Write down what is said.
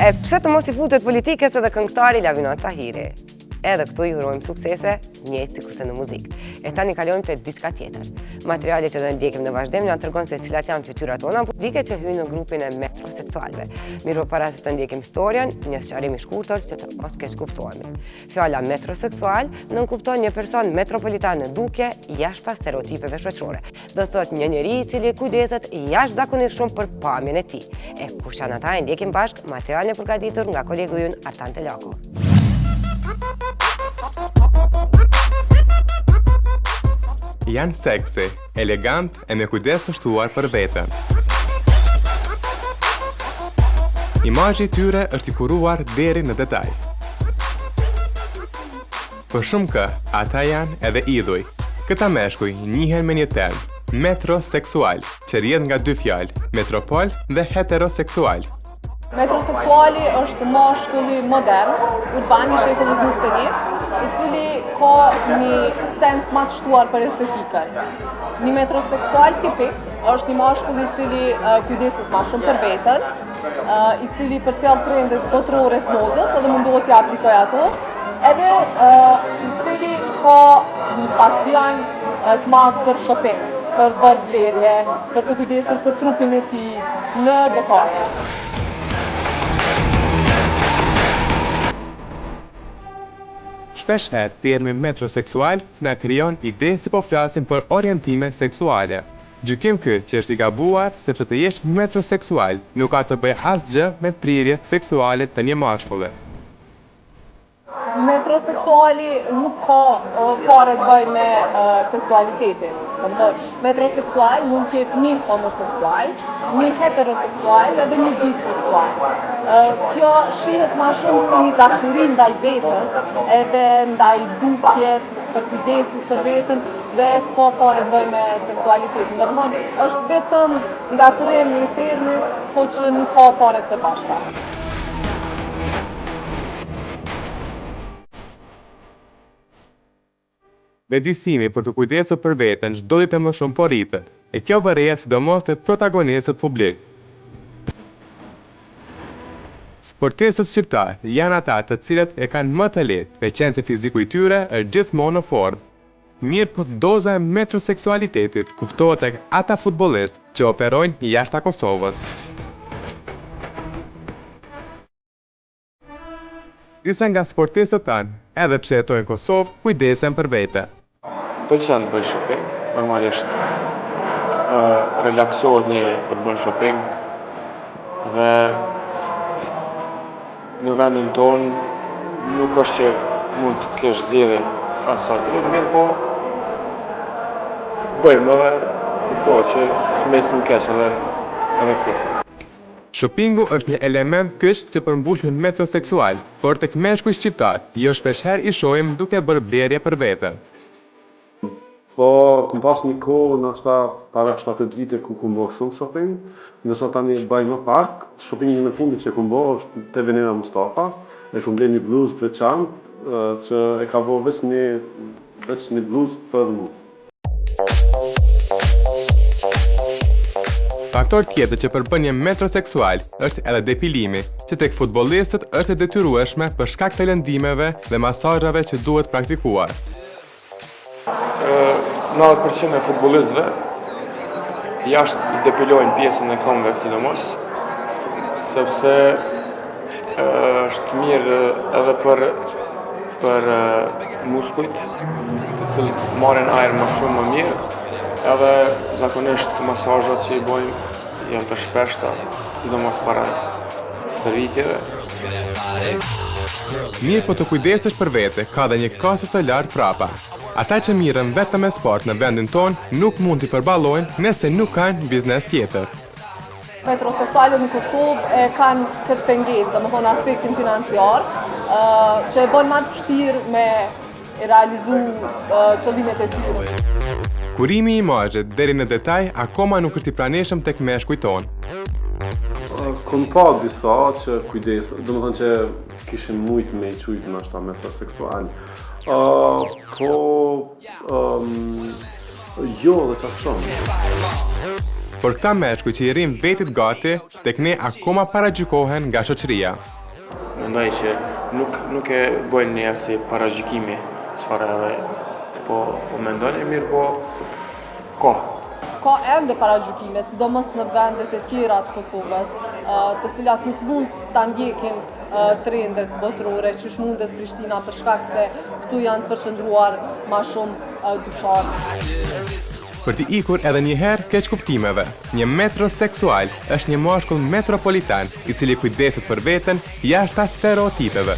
E pse të mos i futet politikës edhe këngëtari Lavinot Tahiri? Edhe këtu i urojmë suksese, njëjtë sikurse në muzikë. E tani kalojmë te diçka tjetër. Materiali që do të ndjekim në vazhdim na tregon se cilat janë fytyrat tona publike që hyjnë në grupin e metroseksualëve. Mirëpo para se të ndjekim storjen, një sqarim i shkurtër që të mos keqkuptohemi. Fjala metroseksual nënkupton një person metropolitan në dukje jashta stereotipeve shoqërore. Do të thotë një njeri i cili kujdeset jashtëzakonisht shumë për pamjen e tij. E kush janë ata e ndjekim bashkë materialin e përgatitur nga kolegu ynë Artan Telaku. Janë seksi, elegant e me kujdes të shtuar për veten. Imazhi i tyre është i kuruar deri në detaj. Për shumë kë, ata janë edhe idhuj. Këta meshkuj njihen me një term, metroseksual, që rrjedh nga dy fjalë, metropol dhe heteroseksual. Metroseksuali është mashkulli modern, urban i shekullit 21, i cili ka një sens ma të shtuar për estetikën. Një metroseksual tipik është një mashkull i cili kujdeset ma shumë për veten, i cili përcjell trendet botërore të modës edhe mundohet t'i aplikojë ato, edhe i cili ka një pasion të madh për shopping, për bërë blerje, për t'u kujdesur për trupin e tij, në detaje. Shpeshherë termi metroseksual na krijon ide se po flasim për orientime seksuale. Gjykim ky që është i gabuar sepse të jesh metroseksual nuk ka të bëjë asgjë me prirjet seksuale të një mashkulli. Metroseksuali nuk ka fare të bëjë me seksualitetin. Domethënë, metroseksual mund të jetë një homoseksual, një heteroseksual edhe një biseksual. Kjo shihet ma shumë si një dashuri ndaj vetes, edhe ndaj dukjes, përkujdesit për veten dhe s'ka fare të bëjë me seksualitetin. Domethënë, është vetëm ngatërrim i termit, po që nuk ka fare të përbashkëta. Vetëdijësimi për t'u kujdesur për veten çdo ditë e më shumë po rritet, e kjo vërehet sidomos te protagonistët publikë. Sportistët shqiptarë janë ata të cilët e kanë më të lehtë, meqenëse fiziku i tyre është gjithmonë në formë. Mirëpo doza e metroseksualitetit kuptohet tek ata futbollistë që operojnë jashta Kosovës. Disa nga sportistët tanë, edhe pse jetojnë në Kosovë, kujdesen për vete. Pëlqen të bëj shopping, normalisht relaksohet njeri kur bën shopping dhe në vendin tonë nuk është që mund të kesh zgjedhje aq sa duhet, mirëpo bëjmë edhe kuptohet që s'mesim keq edhe edhe këtu. Shoppingu është një element kyç që përmbush një metroseksual, por tek meshkujt shqiptarë, jo shpeshherë i shohim duke bërë blerje për veten. Po, kom pas një kohë, ndoshta para 7-8 vite ku kom bo shumë shopping, ndërsa tani baj më pak. Shoppingin e fundit që kom bo është te Venera Mustafa, e kom ble një bluzë të veçantë që e ka bo veç një veç një bluzë për mu. Faktor tjetër që përbën një metroseksual është edhe depilimi, që tek futbollistët është e detyrueshme për shkak të lëndimeve dhe masazhave që duhet praktikuar. 90% e futbollistëve jashtë i depilojnë pjesën e këmbëve sidomos, sepse është mirë edhe për për muskujt, të cilët marrin ajër më shumë më mirë, edhe zakonisht masazhat që i bojmë janë të shpeshta, sidomos para stërvitjeve. Mirëpo të kujdesesh për vete ka dhe një kosto të lartë prapa. Ata që mirren vetëm me sport në vendin tonë nuk mund t'i përballojnë nëse nuk kanë biznes tjetër. Metroseksualët në Kosovë e kanë këtë pengesë, domethënë aspektin financiar, që e bën ma të vështirë me realizu qëllimet e tyre. Kurimi i imazhit deri në detaj akoma nuk është i pranishëm tek meshkujt tonë. Kom pa disa që kujdes, domethënë që kishin mujt me i qujt nashta metroseksual. Uh, po, um, jo dhe qaq shumë. Por këta meshkuj që i rrinë vetit gati, tek ne akoma paragjykohen nga shoqëria. Mendoj që nuk nuk e bëjnë një asi paragjykimi, çfarë edhe po po mendoni mirë, po ka. Ka ende paragjykime, sidomos në vendet e tjera të Kosovës, të cilat nuk mund ta ndjekin trendet botërore, qysh mundet Prishtina për shkak se këtu janë të përqendruar ma shumë dyqane. Për t'i ikur edhe një herë keqkuptimeve, një metroseksual është një mashkull metropolitan i cili kujdeset për veten jashta stereotipeve.